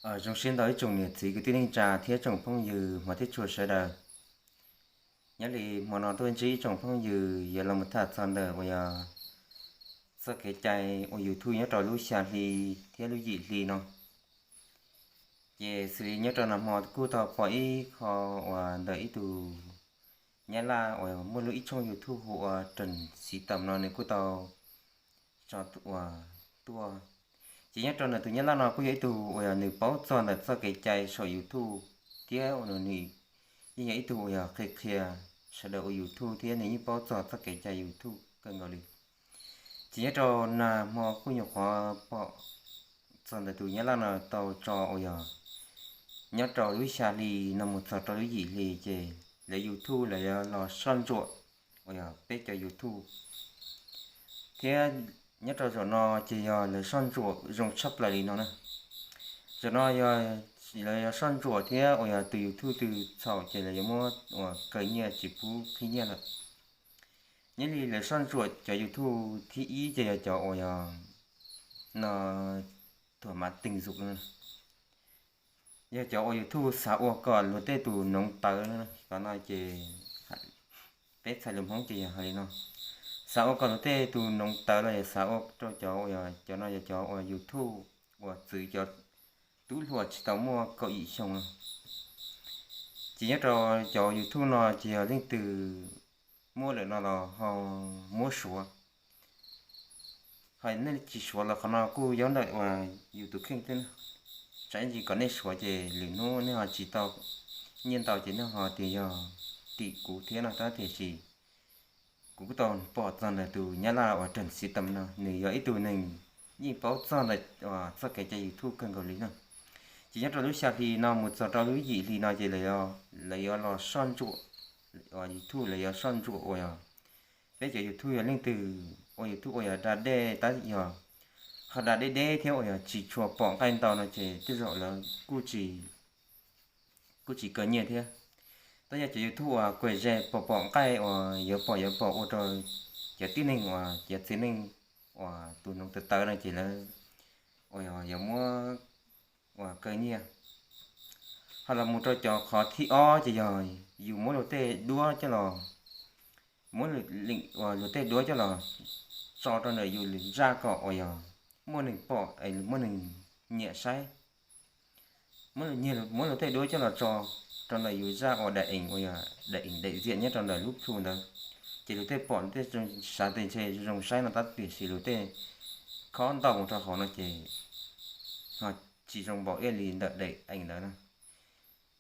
Zoo siab ntau ib tsoom niam txiv kwv tij neej tsa thiab tsoom phooj ywg hmov thiab tshua sawv daws. Nyob li hmo no tuaj ntsib ib tsoom phooj ywg yuav los mus tham txog ntawm uas yog txoj kev cai ua YouTube nyob rau lub xya hli thiab lub yim hli no. Ces xws li nyob rau nag hmo kuj tau pom ib qho uas ntawm ib tug nyab laj uas muaj lub ib tshooj YouTube hu ua Trần Sĩ Tâm no nws kuj tau tso uas tuaj. Ces nyob rau ntawm tus nyab laj no kuj yog ib tug uas yog nws paub txog ntawm txoj kev cai saum YouTube thiab uas nws yeej yog ib tug uas yog qhia qhia sawv daws ua YouTube thiab nws yeej paub txog txoj kev cai YouTube kawg nkaus li. Ces nyob rau nag hmo kuj nyuam qhuav pom txog ntawm tus nyab laj no tau tso uas yog nyob rau lub xya hli no mus txog rau lub yim hli ces lawv YouTube lawv yuav los soj ntsuam uas yog peb cov YouTube. Thiab nyob rau zaum no ces yog lawv soj ntsuam zoo tshaj plaws li no na. Zaum no yog lawv yuav soj ntsuam thiab uas yog tus YouTube twg txhaum ces lawv yuav muab uas kaw nyiaj tsis pub qhib nyiaj lawm. Nyob li lawv soj ntsuam cov YouTube thib ib ces yog cov uas yog no thuam mav tees zuj no, yog cov ua YouTube xav ua kom luag tej tus noov tawv no ces peb txhais lus Hmoob ces yog hais li no, xav ua kom luag tej tus noov tawv los yog xav ua rau cov uas cov no yog cov uas YouTube uas txwv cov tub hluas tsis tau muaj kaum yim xyoo no. Ces nyob rau cov YouTube no ces yog leej twg muab lawm no los ho muab suav. Hos nej tsis suav los qhov no kuj yog ntawm uas yus tus kheej thiab na. Tsam ib ntsis kom nej suav ces lwm hnub nej ho tsis tau nyiaj ntau ces nej ho tias yog tim kuv thiab no tab tiam sis kuv kuj tau pom txog ntawm tus nyab laj uas Trần Sĩ Tâm no nws yog ib tug neeg yeej paub txog ntawm txoj kev cai YouTube kawg nkaus li na. Ces nyob rau lub xya hli no mus txog rau lub yim hli no ces lawv yuav los soj ntsuam YouTube, lawv yuav soj ntsuam uas yog peb cov YouTube yog leej twg ua YouTube uas yog da dej tab yog ho da deb deb thiab uas yog tsis tshua pom nqaij ntau no ces tej zaum lawv kuj tsis kaw nyiaj thiab. Tab yog cov YouTube uas kuas ze pom pom nqaij uas yuav pom yuav pom ua rau cov tib neeg uas cov txiv neej uas tus noov tawv tawv no ces lawv uas yog muab uas kaw nyiaj. Ho los mus rau cov qhov thib ob ces yog yus muab luag tej duab coj los, muab luag tej duab coj los tso rau ntawm yus lub zaj kom uas yog muaj neeg pom es muaj neeg nyiam saib. Muab luag tej duab coj los tso rau ntawm yus zaj uas daim eem uas yog daim eem daim ziam nyob rau ntawm lub plhu ntawd, ces luag tej pom luag tej xav tias ntshe zoo saib no tab tiam sis luag tej khob ntau mus rau hauv no ces ho tsis zoo npaum ib yam li ntawm daim eem ntawd na.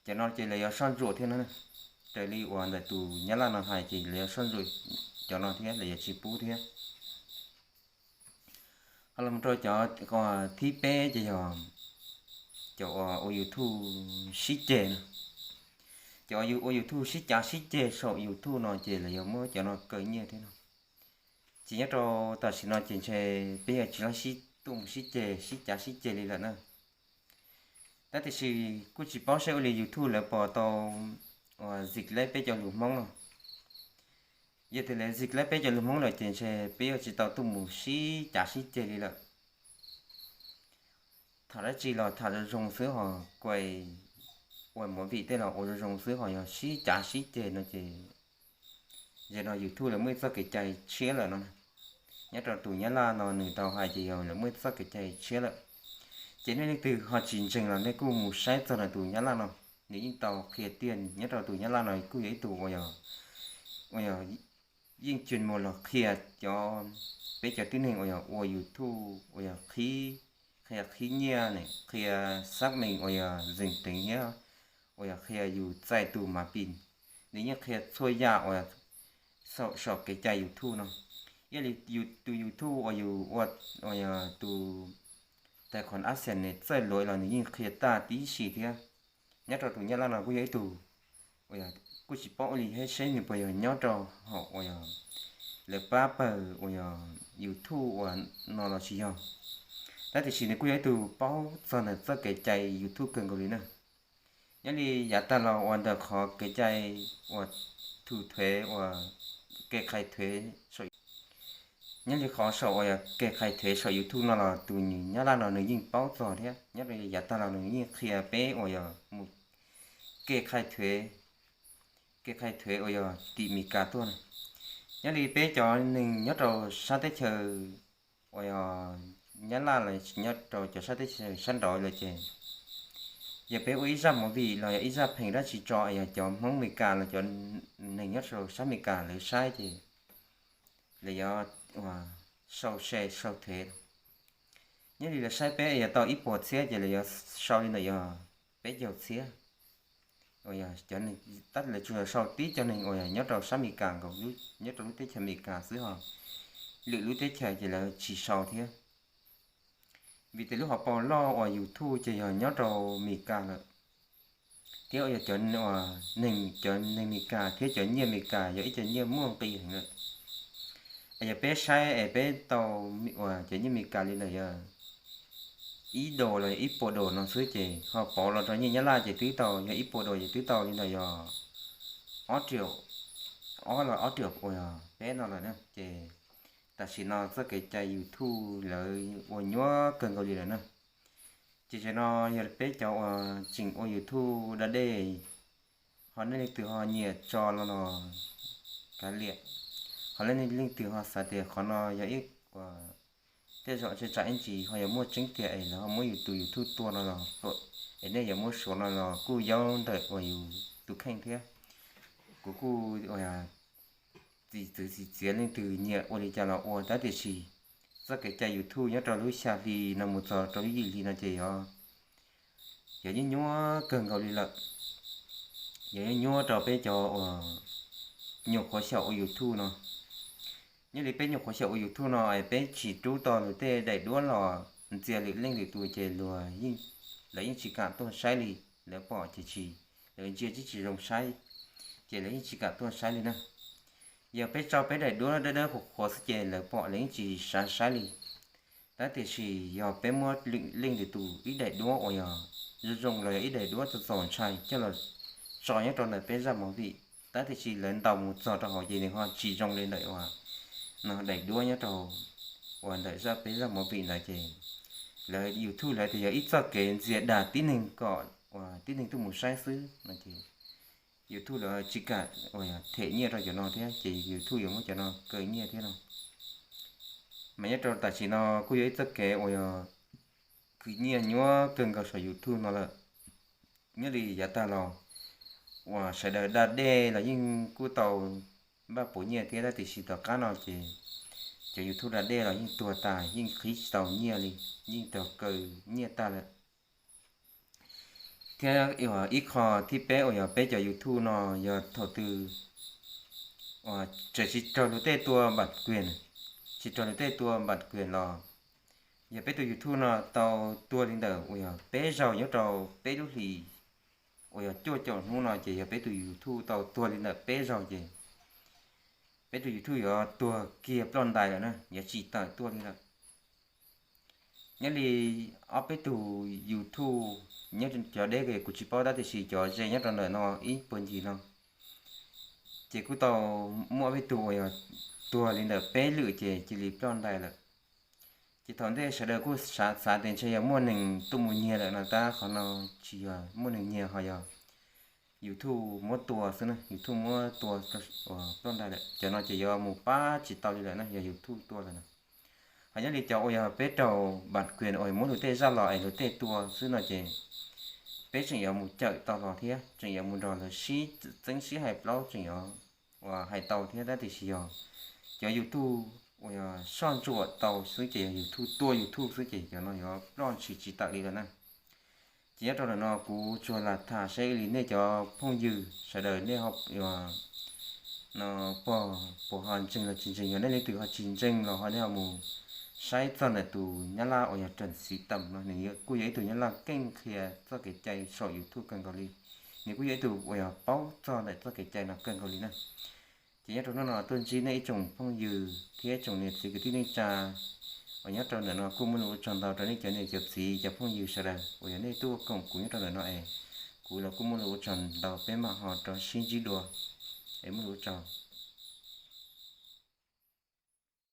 Cov no ces lawv yuav soj ntsuam thiab na. Raws li uas ntawm tus nyab laj no hais ces lawv yuav soj ntsuam cov no thiab lawv yuav tsis pub thiab. Ho los rau cov thib peb ces yog cov uas ua YouTube sib ceg na. Cov uas ua YouTube sib cav sib ceg saum YouTube no ces lawv yuav muab cov no kaw nyiaj thiab no. Ces nyob rau tam sim no ces ntshe peb yuav tsis laib sib tuaj mus sib ceg sib cav sib ceg li lawm na. Tab tiam sis kuj tsis paub saib ua li YouTube lawv puas tau uas zim laib peb cov lus Hmoob no. Yog tias lawv zim laib peb cov lus Hmoob lawm ces ntshe peb yuav tsis tau tuaj mus sib cav sib ceg li lawm. Tham dab tsi los tham zoo zoo xwb ho, kuas ua movie tej los ua zoo zoo xwb ho yog sib cav sib ceg no ces, yog no YouTube lawv muaj ib txoj kev cai tshiab lawm no. Nyob rau tus nyab laj no nws tau hais ces yog lawv muaj ib txoj kev cai tshiab lawm. Ces nej leej twg ho tsis ntseeg los nej kuj mus saib txog ntawm tus nyab laj no, nws yeej tau qhia tiag. Nyob rau tus nyab laj no kuj yog ib tug uas yog, uas yog yeej tsis mus los qhia cov, peb cov tib neeg uas yog ua YouTube uas yog qhib, qhia qhib nyiaj ne, qhia xác minh uas yog danh tính thiab uas yog qhia yus txais tus mav pis, nws yeej qhia txhua yam uas saum kev cai YouTube no. Ib yam li tus YouTube uas yus ua, uas yog tus tài khoản AdSense nws txawj luav los nws yeej qhia tag tib si thiab. Nyob rau tus nyab laj no kuj yog ib tug uas yog kuj tsis paub ua li thiab seb nws puas yog nyob rau hauv uas yog lawv pab pawg uas yog YouTube uas no los tsis yog, tab tiam sis nws kuj yog ib tug paub txog ntawm txoj kev cai YouTube kawg nkaus li na. Nyob li yav tag los uas ntawm qhov kev cai uas thu thuế uas kê khai thuế saum, Nyob li qhov saum uas yog kev khai thuế saum YouTube no los tus nyab laj no nws yeej paub txog thiab, nyob li yav tag los nws yeej qhia peb uas yog mus kev khai thuế, kev khai thuế uas yog tim Meskas tuaj na. Nyob li peb cov neeg nyob rau sab teb chaws uas yog nyab laj los nyob rau cov sab teb chaws sab nraud lawm ces yog peb ua ib zaj movie los yog ib zaj pheej dab tsi tso yog cov Hmoob Meskas los cov neeg nyob rau sab Meskas lawv saib ces lawv yuav sau se sau thev. Nyob li lawv saib peb yog tau ib puas txhiab ces lawv yuav sau li ntawm yog peb caug txhiab. Uas yog cov neeg, tab lawv tsuas sau tib cov neeg uas yog nyob rau sab Meskas nkaus, nyob rau lub teb chaws Meskas xwb ho lwm lub teb chaws ces lawv tsis sau thiab. Vim tias lub hauv paus loj uas YouTube ces yog nyob rau Meskas lawm, thiab uas yog cov neeg, cov neeg Meskas thiab cov nyiaj Meskas yog ib cov nyiaj muaj nqis heev lawm. Yog peb saib es peb tau uas cov nyiaj Meskas li ntawm yog ib dos los ib puas dos no xwb ces ho pauv los rau nyiaj Nyab Laj ces twb tau, yog ib puas dos ces twb tau li ntawm yog ob riam, ob los ob riam uas peb no lawm na. Ces tam sim no txoj kev cai YouTube lawv ua nyuaj kawg nkaus li lawm na. Ces tam sim no yog peb cov uas tseem ua YouTube da dej, ho nej leej twg ho nyiam tso no los kav liam, ho nej leej twg ho xav tias qhov no yog ib uas tej zaum tse tsam ib ntsis ho yuav muaj tseeb tiag es lawv ho muab yus tus YouTube tua no los, es nej yuav muab suav no los kuj yog ntawm uas yus tus kheej thiab. Kuv kuj txiv txwv txiv txiav leej twg nyiam ua li cas los ua, tab tiam sis txoj kev cai YouTube nyob rau lub xya hli no mus txog rau lub yim hli no ces yog, yog nyuaj nyuaj kawg nkaus li lawm. Yog nyuaj nyuaj rau peb cov uas nyuam qhuav xyaum ua YouTube no. Nyob li peb nyuam qhuav xyaum ua YouTube no es peb tsis rub tau luag tej daim duab los ntxias lwm leej lwm tus ces luag, lawv yeej tsis kam tuaj saib li. Lawv pom ces tsis, lawv ntsia tsis tsis zoo saib, ces lawv yeej tsis kam tuaj saib li na. Yog peb tso peb daim duab dawb dawb qhuav qhuav xwb ces lawv pom lawv yeej tsis xav saib li. Tab tiam sis yog peb muab lwm leej lwm tus ib daim duab uas yog zoo zoo los yog ib daim duab txaus txaus ntshai coj los tso nyob rau ntawm peb zaj movie, tab tiam sis lawv ntaus mus txog rau hauv ces nws ho tsis zoo li ntawm uas no daim duab nyob rau uas ntawm zaj peb zaj movie ntawd ces lawv YouTube lawv tias yog ib txoj kev ntxias dag tib neeg kom uas tib neeg tuaj mus saib xwb no ces YouTube lawv tsis kam uas them nyiaj rau cov no thiab ces YouTube yuav muab cov no kaw nyiaj thiab no. Mas nyob rau tam sim no kuj yog ib txoj kev uas yog khwv nyiaj nyuaj kawg nkaus saum YouTube no lawm. Nyob li yav tag los uas sawv daws da dej los yeej kuj tau npaj puas nyiaj thiab, tab tiam sis tom qab no ces cov YouTube da dej los yeej tuag tas, yeej qhib tsis tau nyiaj li, yeej raug kaw nyiaj tag lawm. Thiab ib qho thib peb uas yog peb cov YouTube no yog thaum twg uas tseem tsis raug luag tej tua npam kiag, tsis raug luag tej tua npam kiag los yog peb tus YouTube no tau tuag li ntawm uas yog peb zaug nyob rau peb lub hlis uas yog cuaj caum hnub no ces yog peb tus YouTube tau tuag li ntawm peb zaug ces peb tus YouTube yuav tuag kiag ploj ntais lawm na, yuav tsis tawm tuaj li lawm. Nyob li ob peb tug YouTube nyob cov deb kuv tsis paub, tab tiam sis cov ze nyob rau ntawm no ib puag ncig no ces kuj tau muaj ob peb tug uas yog tuag li ntawm peb lwm ces cia li ploj ntais lawm. Ces thaum ntej sawv daws kuj xav xav tias ntshe yog muaj neeg tuaj mus nyiag lawm no, tab qhov no tsis yog muaj neeg nyiag, ho yog YouTube muab tua xwb na, YouTube muab tua uas ploj ntais lawm. Cov no ces yuav mus pab tsis tau li lawm na, yog YouTube tua lawm na. Ho nyob li cov uas yog peb raug npam kiag uas muab luag tej zaj los es luag tej tua xwb no ces peb tseem yuav mus cawm tau los thiab tseem yuav mus nrog lawv sib txeeb sib hais plaub tseem yuav uas hais tau thiab, tab tiam sis yog cov YouTube uas yog soj ntsuam tau xwb ces yog YouTube tua YouTube xwb ces cov no yuav ploj ntshis tsis tawm li lawm na. Ces nyob rau ntawm no kuv tsuas lam tham saib li nej cov phooj ywg sawv daws nej ho no pog puas ho ntseeg los tsis ntseeg, yog nej leej twg ho tsis ntseeg los ho nej ho mus saib txog ntawm tus nyab laj uas yog Trần Sĩ Tầm no, nws kuj yog ib tug nyab laj keej qhia txoj kev cai saum YouTube kawg nkaus li. Nws kuj yog ib tug uas yog paub txog ntawm txoj kev cai no kawg nkaus li na. Ces nyob rau hnub no tuaj ntsib nej ib tsoom phooj ywg thiab tsoom niam txiv kwv tij neej tsa uas nyob rau ntawm no kuj muaj lus ua tsaug ntau rau nej cov niam cov txiv cov phooj ywg sawv daws uas yog nej tuaj koom kuv nyob rau ntawm no es kuv los kuj muaj lus ua tsaug ntau, peb mam ho rov sib ntsib dua es muaj lus ua tsaug.